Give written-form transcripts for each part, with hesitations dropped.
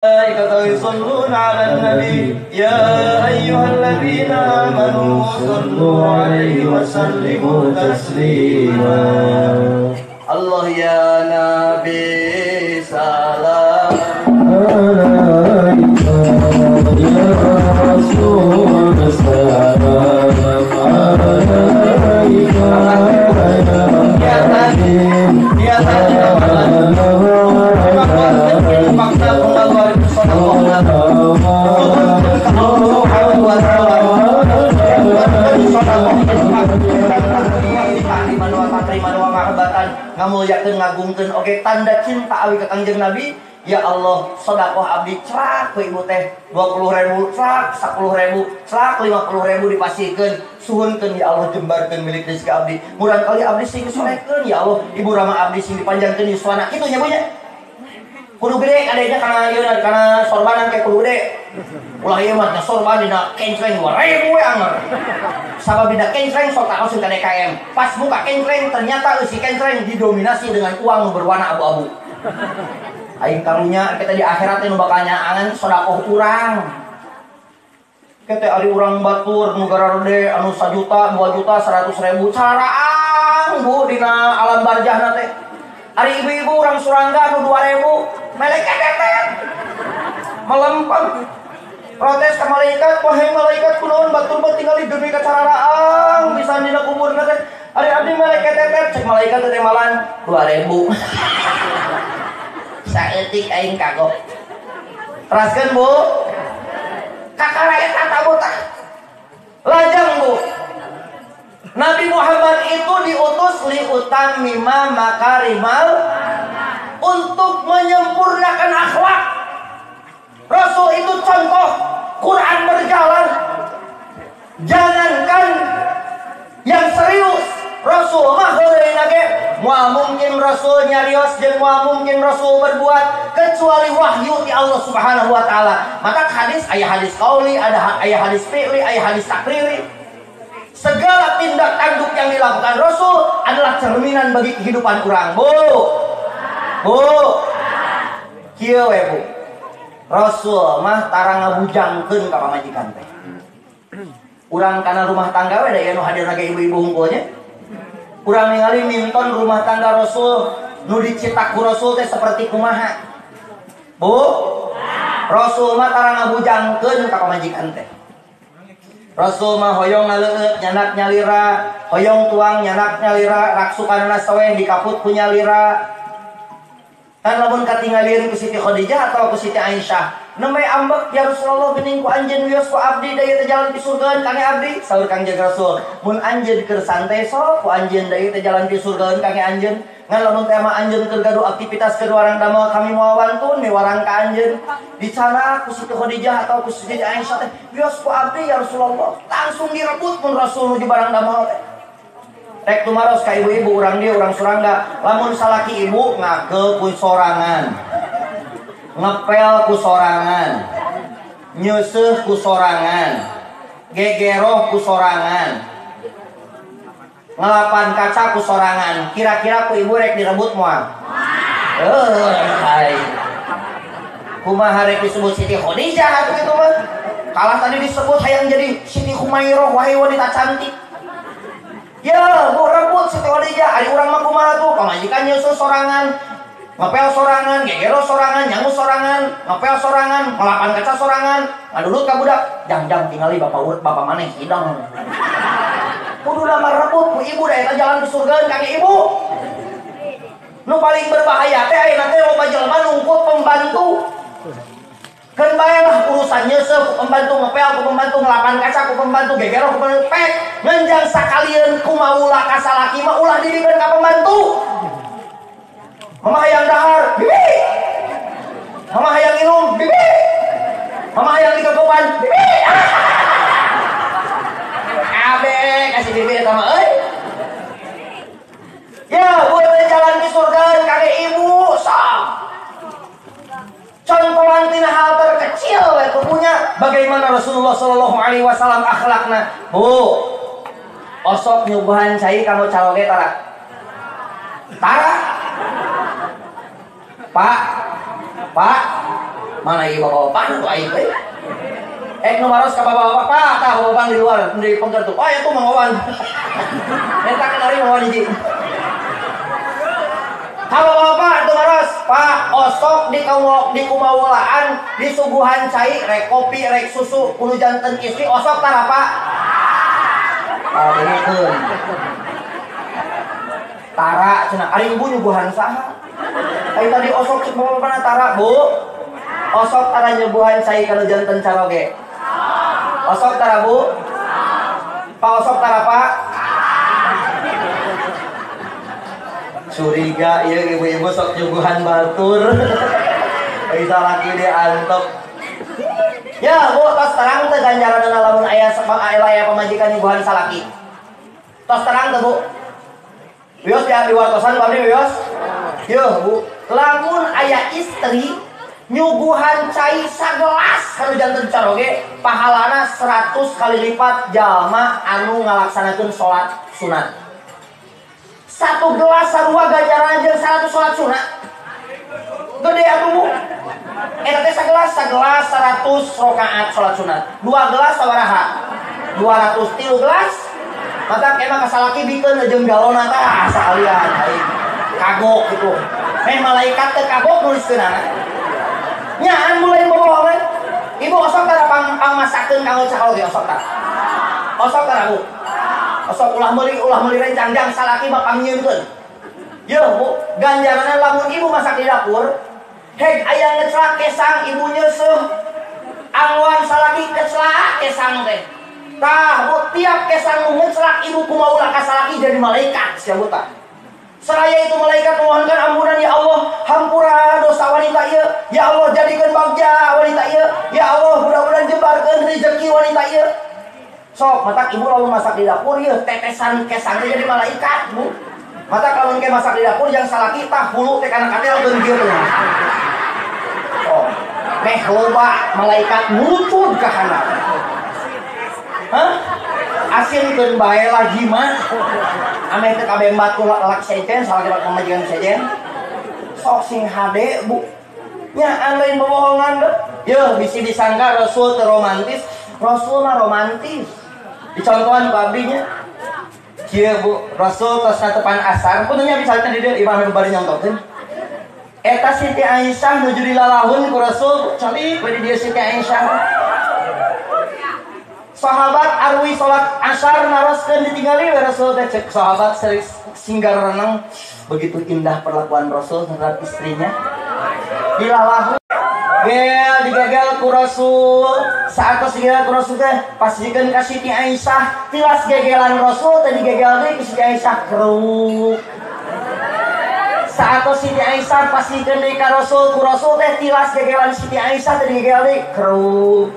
يصلون على النبي يا أيها الذين آمنوا صلوا عليه وسلموا تسليما. الله يا نبي سلام عليك يا رسول سلام عليك يا ngamulyakeun ngagungkeun oge tanda cinta awi ka Kangjeng Nabi. Ya Allah, sedekah abdi crak ku ibu teh 20.000 crak, 10.000 crak, 50.000 dipasihkeun. Suhunkeun ya Allah, jembarkeun milik rezeki abdi. Murang kali abdi sing disolekeun ya Allah, ibu rama abdi sing dipanjangkeun yuswana. Kitu nya Bu nya. Kudu gede adanya kana ieu kana sorbanan kayak kudu gede. Ulah ieu mah sorban dina kencreng 2.000 we anger. Sabab dina kencreng sok taoseun ka DKM. Pas buka kencreng ternyata eusi kencreng didominasi dengan uang berwarna abu-abu. Aing karunya kita di akhirat nu bakal nyaangan sedekah urang. Kita ari urang batur nu gararede anu 1 juta, 2 juta, 100.000 caraang Bu dina alam barjahna teh. Ari ibu-ibu urang Surangga nu 2.000 malaikat datang melempem protes ke malaikat, wahai malaikat kunaon batur mah tingali demi kacararaang bisa dina kuburna teh. Ari abdi malaikat tetet cek malaikat teh malan 2.000. Saeutik aing kagok. Teraskeun Bu. Kakara eta ta Bu tah. Lajeng Bu. Nabi Muhammad itu diutus liutammima makarimal untuk menyempurnakan akhlak. Rasul itu contoh, Quran berjalan. Jangankan yang serius, Rasul mah heureuna ge moal mungkin Rasul nyarios jeung moal mungkin Rasul berbuat kecuali wahyu di Allah Subhanahu wa taala. Maka hadis aya hadis qauli, ada aya hadis fi'li, aya hadis takriri. Segala tindak tanduk yang dilakukan Rasul adalah cerminan bagi kehidupan urang. Bu. Bu. Kieu we Bu. Rasul mah tara ngabujangkeun ka pamajikan teh. Urang kana rumah tangga we da ieu nu hadirna ge ibu-ibu hungkulnya. Urang ningali minton rumah tangga Rasul nu dicetak ku Rasul teh seperti kumaha. Bu. Rasul mah tara ngabujangkeun ka pamajikan teh. Rasul mah hoyong ngaleueut nyanak nyalira, hoyong tuang nyanak nyalira, raksukanana saweh dikaput ku nyalira. Kan lamun katingalieun ku Siti Khadijah atau ku Siti Aisyah, nembe ambek ya Rasulullah geuning ku anjeun wios ku abdi da ieu teh jalan ti surgaeun kange abdi. Saur Kangjeng Rasul, mun anjeun keur santai sok ku anjeun da ieu teh jalan ti surgaeun kange anjeun. Ngan lamun teh mah anjeun keur gaduh aktivitas keur warang damel kami moal wantun miwarang ka anjeun. Dicana ku Siti Khadijah atau ku Siti Aisyah teh wios ku abdi ya Rasulullah. Langsung direbut mun Rasul nuju barang damel teh. Rek tumaros ka ibu-ibu urang dieu urang Surangga, lamun salaki ibu ngake ku sorangan, ngepel ku sorangan, nyeuseuh ku sorangan, gegeroh ku sorangan, ngelapan kaca ku sorangan, kira-kira ku ibu rek direbut moal? Hai. Kumaha rek disebut Siti Khadijah atuh kitu mah? Kalah tadi disebut hayang jadi Siti Humairah, wahai wanita cantik. Ya, bu rebut Siti Khadijah, ari urang mah kumaha tuh? Pamajikan nyeuseul sorangan, ngepel sorangan, gegero sorangan, nyangu sorangan, ngepel sorangan, ngelapan kaca sorangan, ngadudut ka budak, jang-jang tingali bapak urut bapak maneh hidang. Kudu mah rebut ku ibu da eta jalan ke surgaeun kange ibu. Nu paling berbahaya teh ayeuna teh loba jelema nungkut pembantu. Keun bae lah urusan nyeuseuh ku pembantu, ngepel ku pembantu, ngelapan kaca ku pembantu, gegero ku pembantu, pek ngenjang sakalieun kumaula ka salaki mah ulah dibikeun ka pembantu. Mama hayang dahar, bibi. Mama hayang minum, bibi. Mama hayang dikekopan, bibi. Abe kasih bibi eta mah euy. Ya, buat jalan ke surga kage ibu sok. Contohan tina hal terkecil itu punya bagaimana Rasulullah Shallallahu Alaihi Wasallam akhlakna. Bu, osok nyuguhan cai kamu caloge tara? Tara? Pak, Pak, Mana ieu bapak-bapak nu aing teh? Nu maros ka bapak-bapak, Pak, tah bapak di luar di pengker tuh. Oh, itu Mang Wawan. Eta kenari Mang Wawan hiji. Ka bapak-bapak tuh maros, Pak, osok di kumawulaan disuguhan cai rek kopi rek susu kudu janten istri osok tara, Pak. Ah, dengekeun. Tara cenah ari ibu nyuguhan saha? Ai tadi osok cek bapak-bapana tara, Bu. Osok tara nyuguhan cai kalau janten caroge. Osok tara, Bu? Pak osok tara, Pak? Curiga ieu ibu-ibu sok nyuguhan batur. Bisa laki diantep. Ya, Bu, tos terang teh ganjaranna lamun aya aya pamajikan nyuguhan salaki. Tos terang teh, Bu. Wios di wartosan ku abdi wios. Yeuh, Bu. Lamun aya istri nyuguhan cai sagelas kanu janten caroge pahalana 100 kali lipat jalma anu ngalaksanakeun salat sunat. Satu gelas sarua ganjaran jeung 100 salat sunat. Gede atuh, Bu. Eta teh sagelas, sagelas 100 rakaat salat sunat. 2 gelas sabaraha? 200. 3 gelas mata emang kasalaki bikeun jeung galona tah sakalian aing. Kagok gitu. Malaikat teh kagok nuliskeunana. Nyaan mulai bobohongan. Ibu osok tara pangmasakeun kanggo caroge osok tara. Osok tara, Bu. Osok ulah meuli rencang jang salaki mah pangnyieunkeun. Yeuh, Bu, ganjaranna lamun ibu masak di dapur, heg aya ngeclak kesang ibu nyeuseuh. Angwan salaki keclak kesang teh. Tah, Bu, tiap kesang nu ngeclak ibu kumaha ulah ka salaki jadi malaikat sia Bu tah. Seraya itu malaikat memohonkan ampunan, ya Allah, hampura dosa wanita ieu, ya Allah jadikan bagja wanita ieu, ya Allah mudah-mudahan jebarkeun rezeki wanita ieu. Sok matak ibu lamun masak di dapur ieu tetesan kesang teh jadi malaikat, Bu. Matak lamun ke masak di dapur yang salaki tah hulu teh kana katel keun kieu teh. Sok meh loba malaikat murucud ka handap. Hah? Asinkeun bae lah jimat. Ameh teh kabeh batur lak sejen salah pamajikan sejen. Sok sing hade, Bu. Nyaan lain bobohongan deh. Yeuh bisi disangka Rasul teu romantis. Rasul mah romantis. Dicontohan ku abdi nya. Kieu, Bu, Rasul tos natepan asar, punten nya bisa di dieu imah nu bari nyontokeun. Eta Siti Aisyah nuju dilalahun ku Rasul, calik we di dieu Siti Aisyah. Sahabat arwi salat asar naroskeun ditinggali we Rasul teh cek sahabat singgar renang begitu indah perlakuan Rasul terhadap istrinya. Dilalahun gel digegel ku Rasul saatos digegel ku Rasul teh pasikeun ka Siti Aisyah tilas gegelan Rasul teh digegel deui ku Siti Aisyah keruk. Saatos Siti Aisyah pasikeun deui ka Rasul ku Rasul teh tilas gegelan Siti Aisyah teh digegel deui keruk.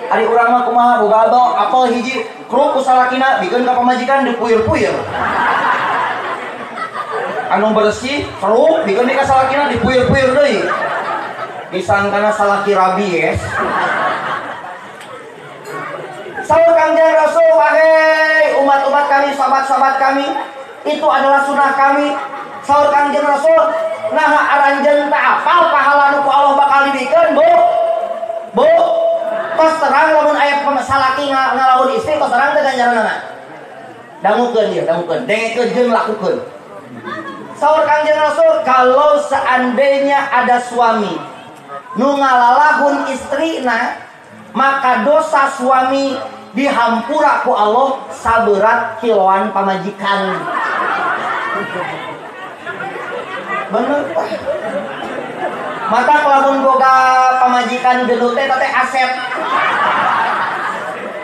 Ari urang mah kumaha boga abok apel hiji kruk ku salakina bikeun ka pamajikan dipuir-puir. Anu bersih kruk bikeun ka salakina dipuir-puir deui. Disangkana salaki rabi yes. Saur Kangjeng Rasul, wahai umat-umat kami, sahabat-sahabat kami, itu adalah sunnah kami. Saur Kangjeng Rasul, nah aranjeun teh apal pahala nu ku Allah bakal dibikeun, Bu. Bu, tos terang lamun aya salaki ngalahun istri tos terang teh ganjaranna. Dangukeun ieu, dangukeun, dengekeun jeung lakukeun. Saur Kangjeng Rasul, kalau seandainya ada suami nu ngalalahun istrina, maka dosa suami dihampura ku Allah saberat kiloan pamajikan. Bener tah. Mata lamun boga pamajikan gendut teh teh asep.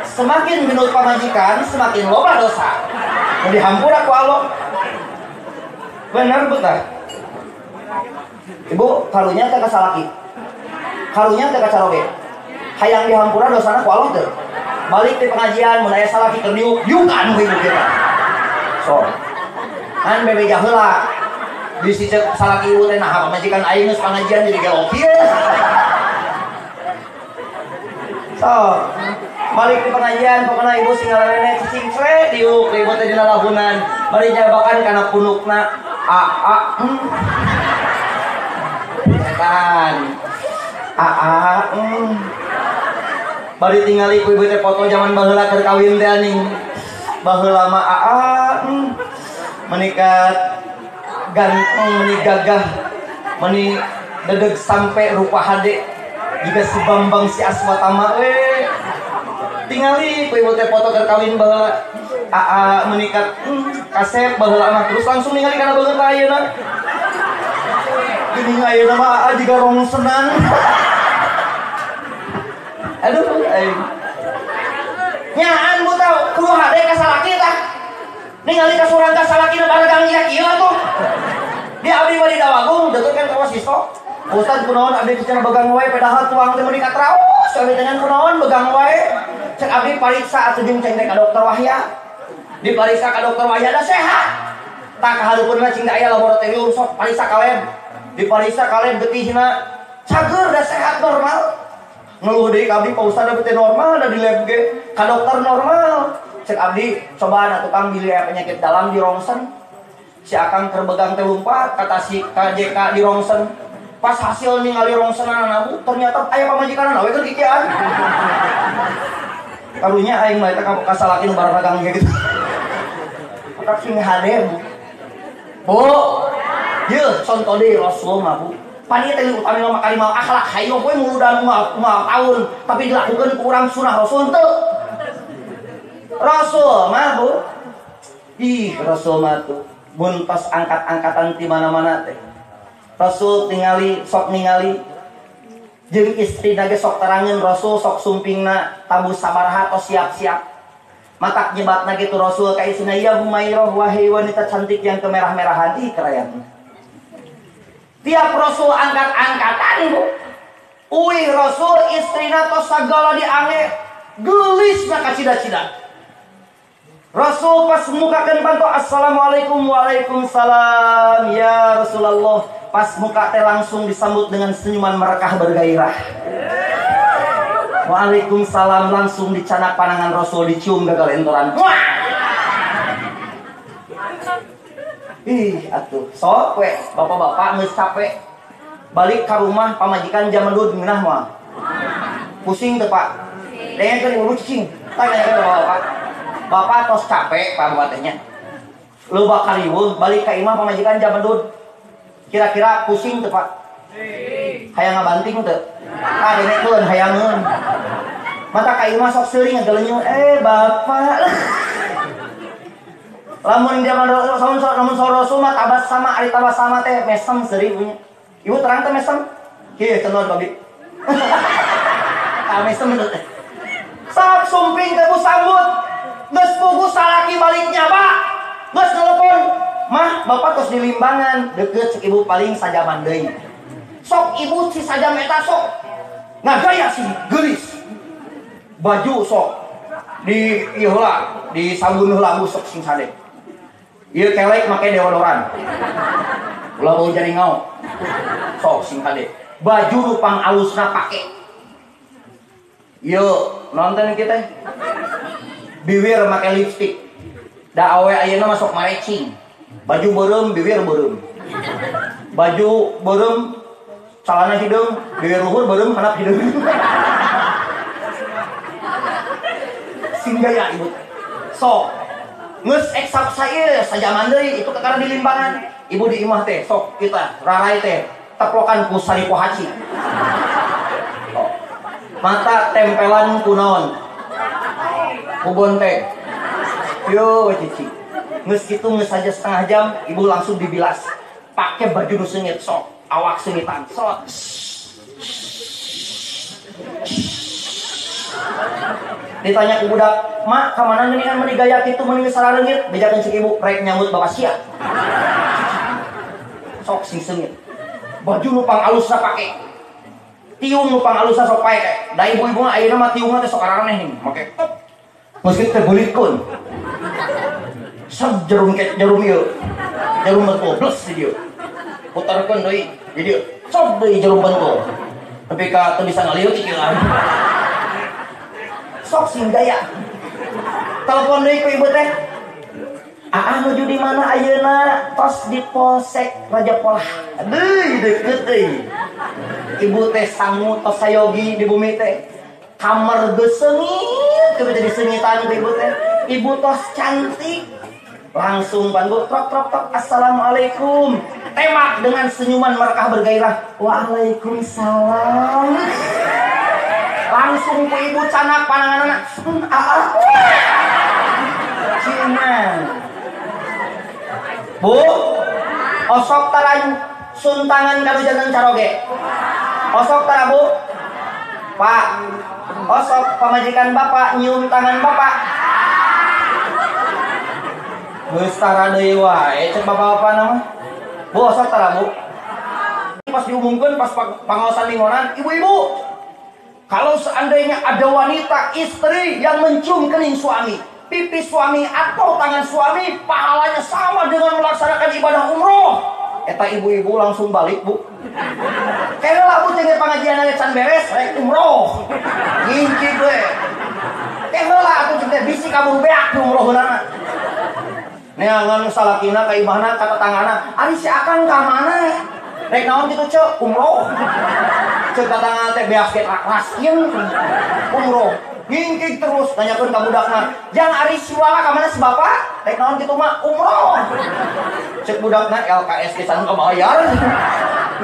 Semakin gendut pamajikan, semakin loba dosa. Dihampura ku Allah. Bener betul. Ibu karunya teh ka salaki. Karunya teh ka caroge. Hayang dihampura dosana ku Allah teh. Balik di pengajian mun aya salaki keur diuk, diukan ku ibu kita. So. Kan bebeja heula. Bisi cek salaki ibu teh nah pamajikan aing geus pengajian jadi gelo kieu. So. Balik di pengajian pokona ibu sing ngaranna cicing cre diuk ibu teh dina lahunan. Bari nyabakan kana punukna a a. Setan. Aa bari tingali ku ibu teh foto zaman baheula keur kawin teh anjing. Baheula mah aa menikat ganteng, meni gagah, meni dedeg sampai rupa hade jika si Bambang si Aswatama we. Tingali ku ibu teh foto keur kawin baheula. Aa menikat kasep baheula mah terus langsung ningali kana beungeut ka ayeuna. Geuning ayeuna mah aa jiga rongsenan. Aduh aing. Nyaan bu tau kudu hade ka salaki tah. Ningali ka surangga salakina baregang ieu kieu atuh. Di abdi mah di Dawagung deukeut kan ka Wasisto. Ustaz kunaon abdi cenah begang wae padahal tuang teh meuni katraos. Abdi teh kunaon begang wae. Cek abdi pariksa atuh jeung ceng teh ka dokter Wahya. Dipariksa ka dokter Wahya da sehat. Tak kahalupeunna cing da aya laboratorium sok pariksa ka lab. Dipariksa ka lab getihna cager da sehat normal. Ngeluh deui ka abdi Pak Ustaz da teh normal da di lab ge. Ka dokter normal. Cek abdi cobaan atuh Kang bilih aya penyakit dalam di rongsen. Si akang keur begang teh lumpat kata si KJK di rongsen. Pas hasil ningali rongsenana bu ternyata aya pamajikanana we keur kikian. Karunya aing mah eta ka salaki nu bararagang ge gitu. Otak sing hade bu. Bu, yeuh contoh deui Rasul mah bu. Pan ieu teh utami mah kalimat akhlak hayo we muludan moal taun tapi dilakukeun ku urang sunah Rasul teu. Rasul mah bu. Ih, Rasul mah tuh mun tos angkat-angkatan ti mana-mana teh. Rasul tingali sok ningali jeung istrina ge sok terangeun Rasul sok sumpingna tabuh sabaraha tos siap-siap. Matak nyebatna gitu Rasul ka istrina ya Humairah wahai wanita cantik yang kemerah-merahan ih kerayan. Tiap Rasul angkat-angkatan bu. Uih Rasul istrina tos sagala diange geulisna kacida-cida. Rasul pas mukakeun panto assalamualaikum waalaikumsalam ya Rasulullah. Pas muka teh langsung disambut dengan senyuman merekah bergairah. Waalaikumsalam langsung dicanak panangan Rasul dicium gagal entoran. Wah! Ih atuh sok we bapak-bapak geus capek balik ka rumah pamajikan jam mendud ngeunah moal. Pusing teu Pak? Dengekeun ibu cicing. Tanya ka bapak-bapak. Bapak tos capek pak bapak tehnya. Loba kariweuh balik ka imah pamajikan jam mendud. Kira-kira pusing teu Pak? Hayang ngabanting teu? Ah dengekeun hayangeun. Mata ka imah sok seuring ngagelenyeu, bapak. Lamun zaman Rasul, lamun Rasul mah tabas sama ari tabas sama teh mesem seuri punya. Ibu terang teh mesem. Kieu cenah babi. Ah mesem teh. Sok sumping teh bu sambut. Geus pugu salaki baliknya, Pak. Geus telepon. Mah, bapak tos di Limbangan, deket cek ibu paling sajaman deui. Sok ibu si sajam eta sok ngagaya sih geulis. Baju sok di ieu heula, di sabun heula bu sok sing sade. Ieu kelek make deodoran. Ulah bau jari ngao. Sok sing hade. Baju rupang alusna pake. Ieu nonton kita. Biwir make lipstik. Da awe ayeuna mah sok marecing. Baju beureum, biwir beureum. Baju beureum, calana hideung, biwir luhur beureum, handap hideung. Sing gaya ibu. Sok geus eksap saya sajaman deui itu kakara di Limbangan. Ibu di imah teh sok kita rarai teh teplokan ku sari pohaci. Sok. Mata tempelan ku naon? Ku bonteng. Yo cici. Geus kitu geus saja setengah jam ibu langsung dibilas. Pakai baju nu seungit sok, awak seungitan sok. Ditanya ku budak, "Mak, ka mana geuningan meuni gaya kitu meuni geus sarareungit?" Bejakeun cek ibu, "Rek nyambut bapak sia." Sok sing seungit. Baju nu pangalusna pake. Tiung nu pangalusna sok pae. Da ibu-ibu mah ayeuna mah tiungna teh sok araraneh nih, make top. Geus kitu teh beulitkeun. Sab jarum ke jarum ieu. Jarum bentul plus di dieu. Putarkeun deui di dieu. Sob deui jarum bentul. Tapi ka teu bisa ngalieu kikieuan. Sok sing gaya. Telepon deui ku ibu teh. Aa nuju di mana ayeuna? Tos di Polsek Raja Polah. Aduh, deket euy. Ibu teh sangu tos sayogi di bumi teh. Kamar geus seungit, teu jadi seungitan ku ibu teh. Ibu tos cantik. Langsung pan bu, trok trok trok, assalamualaikum. Tembak dengan senyuman merekah bergairah. Waalaikumsalam. Langsung ku ibu canak pananganana. Ciuman. Bu, osok tara suntangan kanu janten caroge. Osok tara bu? Pak, osok pamajikan bapak nyium tangan bapak. Geus tara deui wae cek bapak-bapak nama. Bu, osok tara bu? Pas diumumkeun pas pangaosan minggonan, ibu-ibu, kalau seandainya ada wanita istri yang mencium kening suami, pipi suami atau tangan suami, pahalanya sama dengan melaksanakan ibadah umroh. Eta ibu-ibu langsung balik bu. Kayaknya lah bu cengir pengajian aja can beres, rek umroh. Ngincik we. Kayaknya lah aku cengir bisi kabur beak umroh heulana. Neangan salakina ka imahna ka tetanggana, ari si akang ka mana? Rek naon kitu ceu? Umroh. Ceu tetangga teh beak ge raskin umroh. Ngingkik terus nanyakeun ka budakna, "Jang ari si Wala ka mana si bapak?" Rek naon kitu mah umroh. Cek budakna LKS ge can kabayar.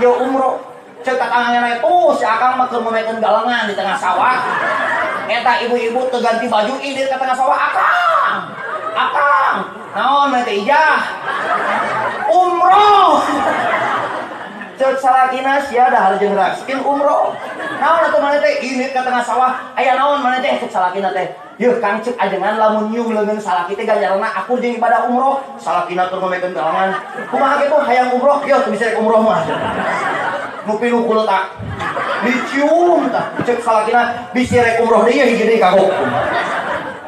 Yo umroh. Cek tatanganna tuh si akang mah keur memekeun galengan di tengah sawah. Eta ibu-ibu teu ganti baju idir ka tengah sawah, akang. Akang, naon mah teh ijah? Umroh. Cek salakina sia dahar jeung raskin umroh. Naon atuh maneh teh init ka tengah sawah, aya naon maneh teh cek salakina teh. Yeuh Kang cek ajengan lamun nyium leungeun salaki teh ganjaranna akur jeung ibadah umroh. Salakina tur ngomekeun galangan. Kumaha kitu hayang umroh? Yeuh teu bisa rek umroh mah. Nu pinuh kuleutak. Dicium tah. Cek salakina bisi rek umroh deui hiji deui kagok.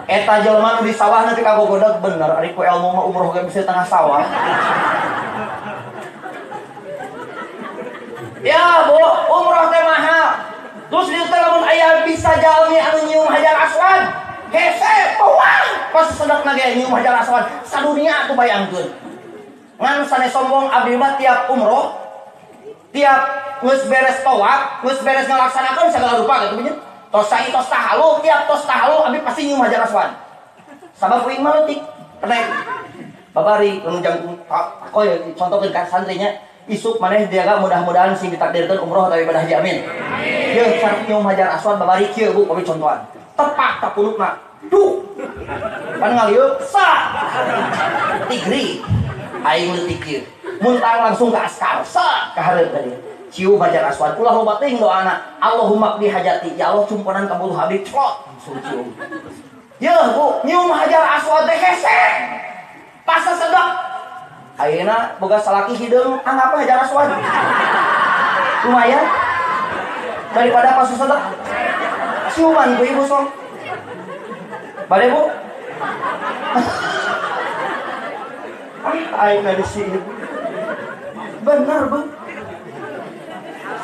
Eta jelema nu di sawah nepi ka gogodag bener ari ku ilmu mah umroh ge bisa tengah sawah. Ya bu, umroh teh mahal. Terus di teh lamun aya bisa jalmi anu nyium hajar aswad, hese tuang pas sedekna ge nyium hajar aswad, sadunia atuh bayangkeun. Ngan sanes sombong abdi mah tiap umroh, tiap geus beres tawaf, geus beres ngalaksanakeun segala rupa kitu nya. Tos sa'i tos tahalul, tiap tos tahalul abdi pasti nyium hajar aswad. Sabab uing mah leutik, penek. Babari lamun jangkung koy contohkeun ka santrinya. Isuk maneh diaga mudah-mudahan sing ditakdirkeun umroh atau ibadah haji amin. Yeuh cara nyium hajar aswad babari kieu bu kami contohan. Tepak ka punukna. Duh. Pan ngalieu sa. Tigri. Aing leutik kieu. Muntang langsung ke askar sa ka hareup tadi. Cium hajar aswad ulah loba teuing doana. Allahumma qdi hajati. Ya Allah cumponan kabutuh abdi. Clot langsung cium. Yeuh bu nyium hajar aswad teh hese. Pas sasedek ayeuna boga salaki hideung anggap hajar aswad. Lumayan daripada pas sasedek. Ciuman ku ibu sok. Bade bu? Ah aing di si ibu. Bener bu.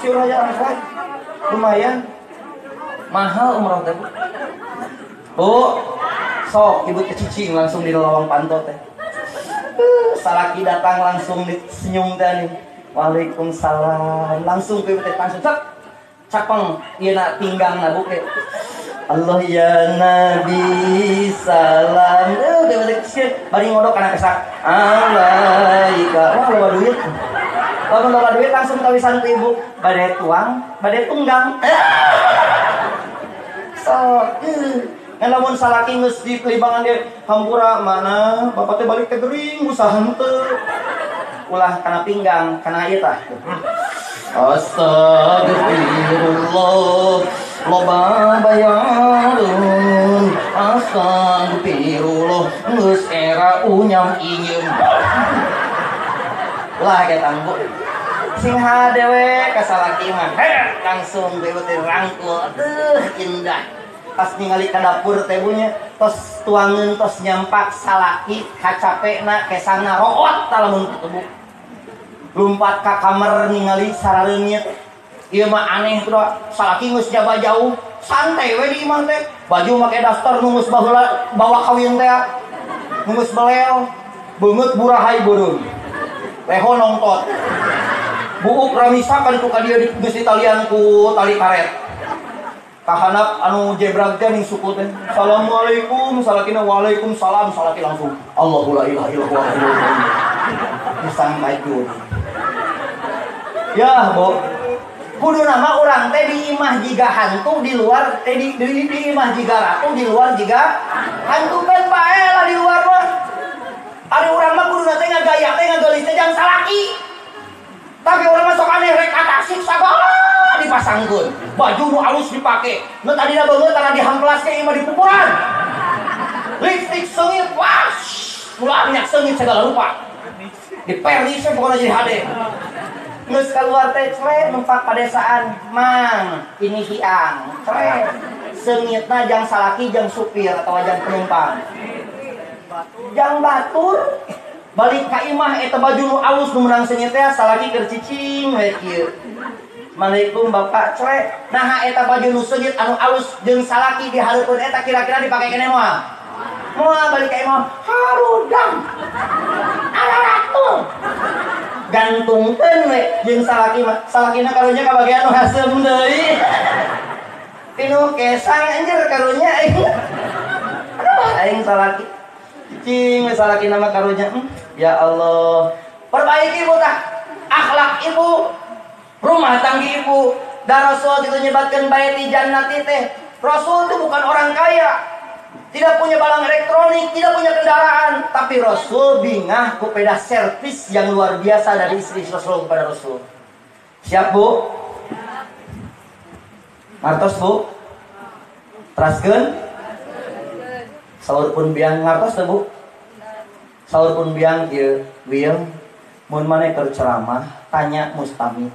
Cium hajar aswad. Lumayan. Mahal umroh teh bu. Bu, sok ibu teh cicing langsung di lawang panto teh. Salaki datang langsung senyum teh nih. Waalaikumsalam. Langsung ke teh langsung cak. Cakpeng ieu na pinggang na bu ke. Allah ya Nabi salam. Bari ngodok kana kesak. Alaika. Wah loba duit. Lamun loba duit langsung tawisan ku ibu. Bade tuang, bade tunggang. Sok. Ngan lamun salaki geus di libangan dia hampura mana bapak teh balik teh gering usaha henteu. Ulah kana pinggang, kana ieu tah. Astagfirullah loba bayarun astagfirullah geus era unyam inyeum. Ulah ge tangguh. Sing hade we ka salaki mah langsung dewe teh rangkul. Aduh indah. Pas ningali ka dapur teh bunya tos tuangeun tos nyampak salaki kacapena kesana root tah lamun kitu bu. Lumpat ka kamar ningali sarareungit. Ieu mah aneh tuh salaki geus jaba jauh santai we di imah teh. Baju make daster nu geus baheula bawa kawin teh. Nu geus belel, beungeut burahai beureum. Leho nongtot. Buuk ramisa kali tu ka dia geus ditalian ku tali karet. Kahanap anu jebrag teh ning suku teh. Assalamualaikum, salakina waalaikumsalam, salaki langsung. Allahu la ilaha illallah. Pisang baju. Ya, Bu. Kudu nama urang teh di imah jiga hantu di luar teh di imah jiga ratu di luar jiga hantu kan bae lah di luar mah. Ari urang mah kudu teh ngagaya teh ngageulis teh jang salaki. Tapi urang mah sok aneh rek atasik sagala dipasangkeun. Baju nu alus dipake. Nu tadina beungeut tara dihamplas ke imah dipupuran. Lipstik seungit, wah. Ulah minyak seungit segala rupa. Dipernis pokoknya jadi hade. Geus keluar teh cre numpak padesaan, mang ini hiang, cre. Seungitna jang salaki jang supir atau jang penumpang. Jang batur balik ka imah eta baju nu alus nu meunang seungit teh salaki keur cicing we kieu. Assalamualaikum bapak cre. Naha eta baju nu seungit anu alus jeung salaki di hareupeun eta kira-kira dipake keneh moal? Moal balik ka imah harudang. Araratul. Gantungkeun we jeung salaki mah. Salakina karunya kabagian nu haseum deui. Tinu kesang anjir karunya aing. Aduh aing salaki. Cicing we salakina mah karunya. Ya Allah. Perbaiki ibu tah akhlak ibu, rumah tangga ibu. Da Rasul itu nyebatkeun bae di jannati teh. Rasul itu bukan orang kaya, tidak punya barang elektronik, tidak punya kendaraan, tapi Rasul bingah ku peda servis yang luar biasa dari istri Rasul kepada Rasul. Siap, Bu? Ngartos, Bu? Teraskeun? Saur pun biang ngartos teh, Bu? Saur pun biang ieu wil mun maneh keur ceramah tanya mustami.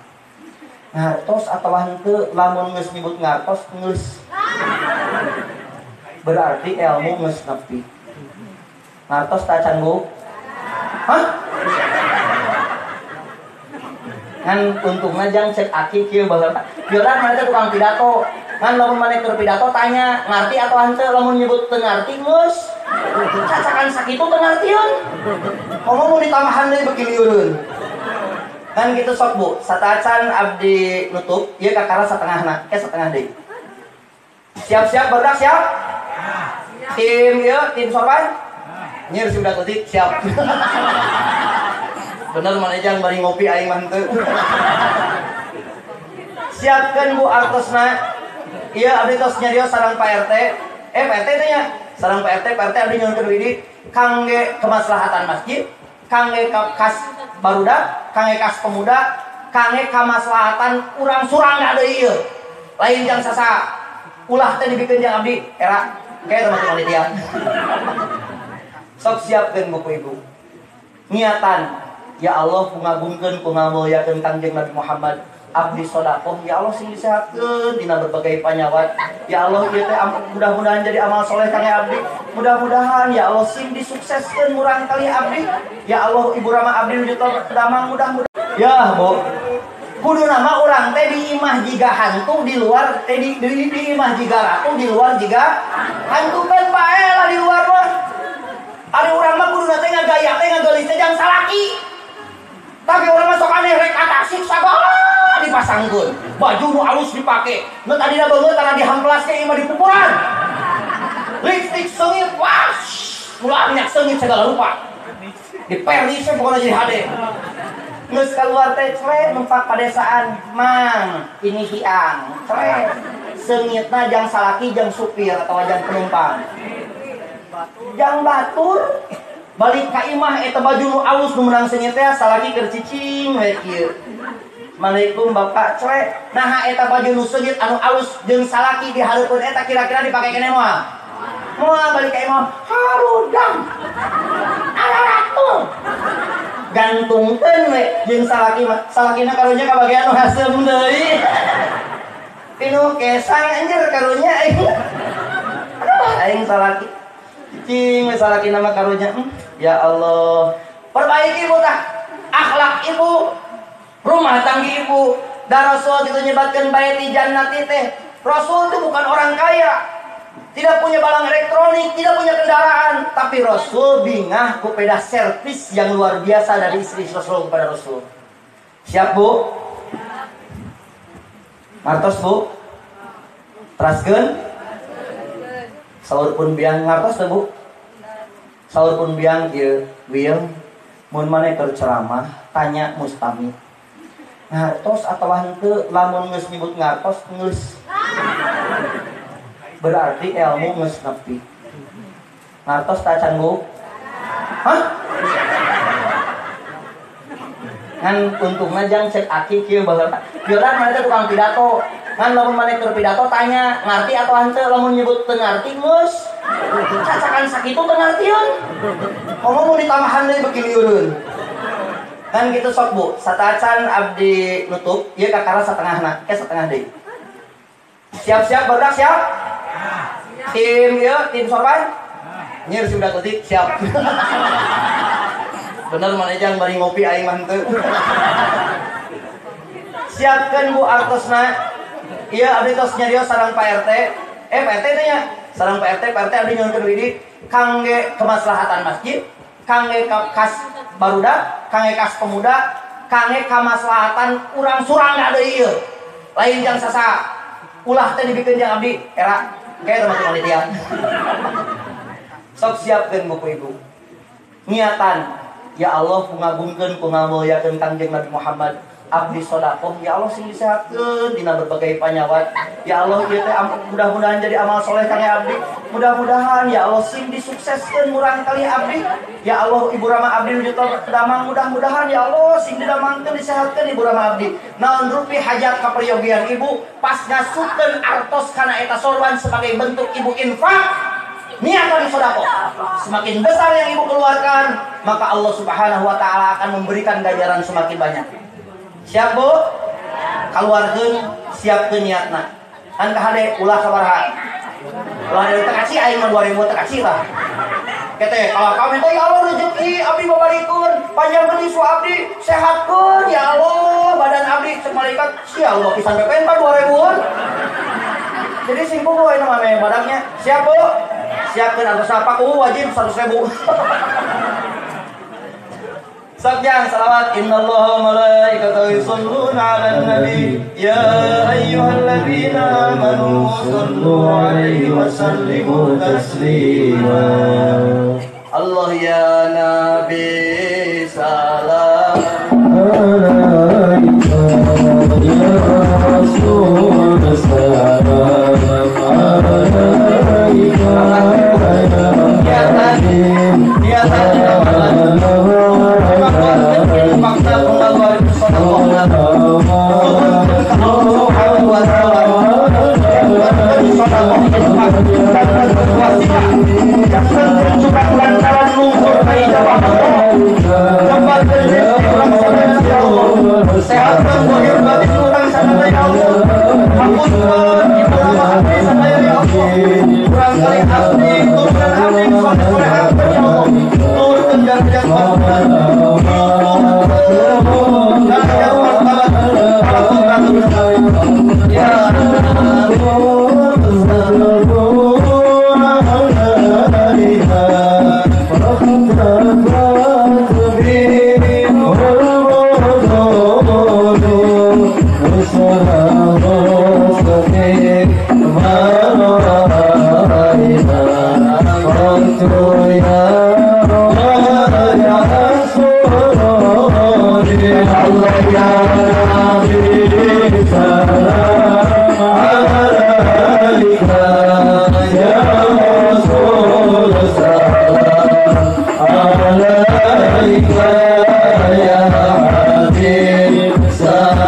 Ngartos atawa henteu lamun geus nyebut ngartos geus. Berarti ilmu geus nepi. Ngartos tacan, Bu? Hah? Ngan untungna jang cek aki kieu baheula. Kieu kan maneh teh tukang pidato. Ngan lamun maneh keur pidato tanya, ngarti atau henteu lamun nyebut teu ngarti geus. Cacakan sakitu teu ngartieun. Komo mun ditambahan deui beuki lieureun. Kan gitu sok, Bu. Satacan abdi nutup, ieu kakara satengahna, ke setengah deui. Siap-siap barudak siap? Tim ieu, tim sorban? Nyir si budak leutik siap. Bener maneh jang bari ngopi aing mah henteu. Siapkeun Bu artosna. Ieu abdi tos nyarios sareng Pak RT. Pak RT teh nya. Sareng Pak RT, Pak RT abdi nyuhunkeun widi kangge kemaslahatan masjid, kangge kas barudak, kangge kas pemuda, kangge kamaslahatan urang Surangga deui ieu. Lain jang sasa ulah teh dibikeun jang abdi era kayak teman-teman panitia. Sok siapkeun buku ibu. Niatan, ya Allah ku ngagungkeun ku ngamulyakeun Kangjeng Nabi Muhammad. Abdi sedekah ya Allah sing disehatkeun dina berbagai panyawat. Ya Allah ieu teh mudah-mudahan jadi amal soleh kangge abdi. Mudah-mudahan ya Allah sing disukseskeun murang kali abdi. Ya Allah ibu rama abdi nuju damang mudah-mudahan. Ya Bu. Kudu nama urang teh di imah jiga hantu di luar teh di imah jiga ratu di luar jiga hantu kan bae lah di luar mah. Ari urang mah kudu teh ngagaya teh ngageulis teh jang salaki. Tapi urang mah sok aneh rek atasik sagala dipasangkeun. Baju nu alus dipake. Nu tadina beungeut tara dihamplas ke imah dipupuran. Lipstik seungit, wah. Ulah minyak seungit segala rupa. Dipernis pokoknya jadi hade. Geus keluar teh cre numpak padesaan, mang ini hiang, cre. Seungitna jang salaki jang supir atau jang penumpang. Jang batur balik ka imah eta baju nu alus nu meunang seungit teh salaki keur cicing we kieu. Assalamualaikum bapak cre. Naha eta baju nu seungit anu alus jeung salaki di hareupeun eta kira-kira dipake keneh moal? Moal balik ka imah harudang. Araratul. Gantungkeun we jeung salaki mah. Salakina karunya kabagian nu haseum deui. Tinu kesang anjir karunya aing. Aduh aing salaki. Cicing we salakina mah karunya. Ya Allah. Perbaiki ibu tah akhlak ibu, rumah tangga ibu. Da Rasul itu nyebatkeun bae di jannati teh. Rasul itu bukan orang kaya, tidak punya barang elektronik, tidak punya kendaraan, tapi Rasul bingah ku peda servis yang luar biasa dari istri Rasul kepada Rasul. Siap Bu? Ngartos Bu? Teraskeun? Saur pun biang ngartos teu Bu? Saur pun biang ieu wil mun maneh keur ceramah tanya mustami. Ngartos atawa henteu lamun geus nyebut ngartos geus. Berarti ilmu geus nepi. Ngartos ta can Bu? Hah? Ngan untungna jang cek aki kieu baheula. Kieu maneh teh tukang pidato. Ngan lamun maneh keur pidato tanya ngarti atau henteu lamun nyebut teu ngarti geus. Cacakan sakitu teu ngartieun. Komo mun ditambahan deui beuki lieureun. Kan gitu sok Bu, satacan abdi nutup ieu kakara satengahna, ke setengah deui. Siap-siap barudak siap? Tim ieu, tim sorban? Nyir si budak leutik siap. Bener maneh jang bari ngopi aing mah henteu. Siapkeun Bu artosna. Ieu abdi tos nyarios sareng Pak RT. Pak RT teh nya. Sareng Pak RT, Pak RT abdi nyuhunkeun widi kangge kemaslahatan masjid, kangge kas barudak, kangge kas pemuda, kangge kamaslahatan urang Surangga deui ieu. Lain jang sasa ulah teh dibikeun jang abdi era kayak teman panitia. Sok siapkeun buku ibu. Niatan ya Allah ku ngagungkeun ku ngamulyakeun Kangjeng Nabi Muhammad abdi sedekah ya Allah sing disehatkeun dina berbagai panyawat ya Allah ieu teh mudah-mudahan jadi amal soleh kangge abdi mudah-mudahan ya Allah sing disukseskeun murang kali abdi ya Allah ibu rama abdi nuju damang mudah-mudahan ya Allah sing didamangkeun disehatkeun ibu rama abdi naon rupi hajat kaperyogian ibu pas ngasupkeun artos kana eta sorban sebagai bentuk ibu infak niatan sedekah. Semakin besar yang ibu keluarkan, maka Allah Subhanahu wa taala akan memberikan ganjaran semakin banyak. Siap Bu? Keluarkeun, siapkeun niatna. Kan kahade ulah sabaraha. Ulah deui teh kasih aing mah 2000 teh kasih tah. Kete kalau kami teh ya Allah rezeki abdi babarikeun, panjangkeun yuswa abdi, sehatkeun ya Allah badan abdi cek malaikat sia Allah pisan PPN mah 2000-an. Jadi sing kudu ayeuna mah badangnya. Siap Bu? Siapkeun artosna paku wajib 100.000. Sok jang salawat innallaha wa malaikatahu yusholluna 'alan nabi ya ayyuhalladzina amanu shallu 'alaihi wa sallimu taslima. Allah ya nabi salam alaika ya rasul salam alaika ya Salam.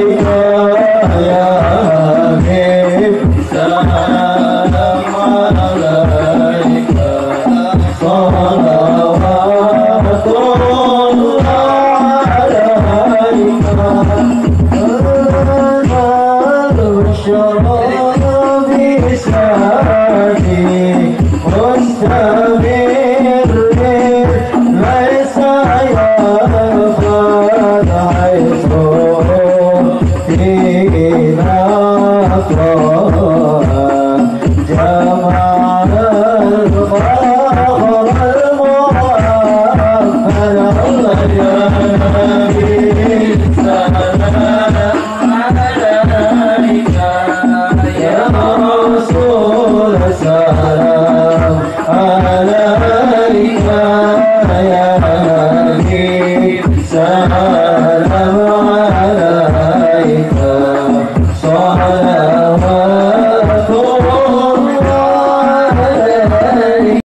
Ya Habib, salam alaika, salawatullah alaika. ليس يغفل حيث في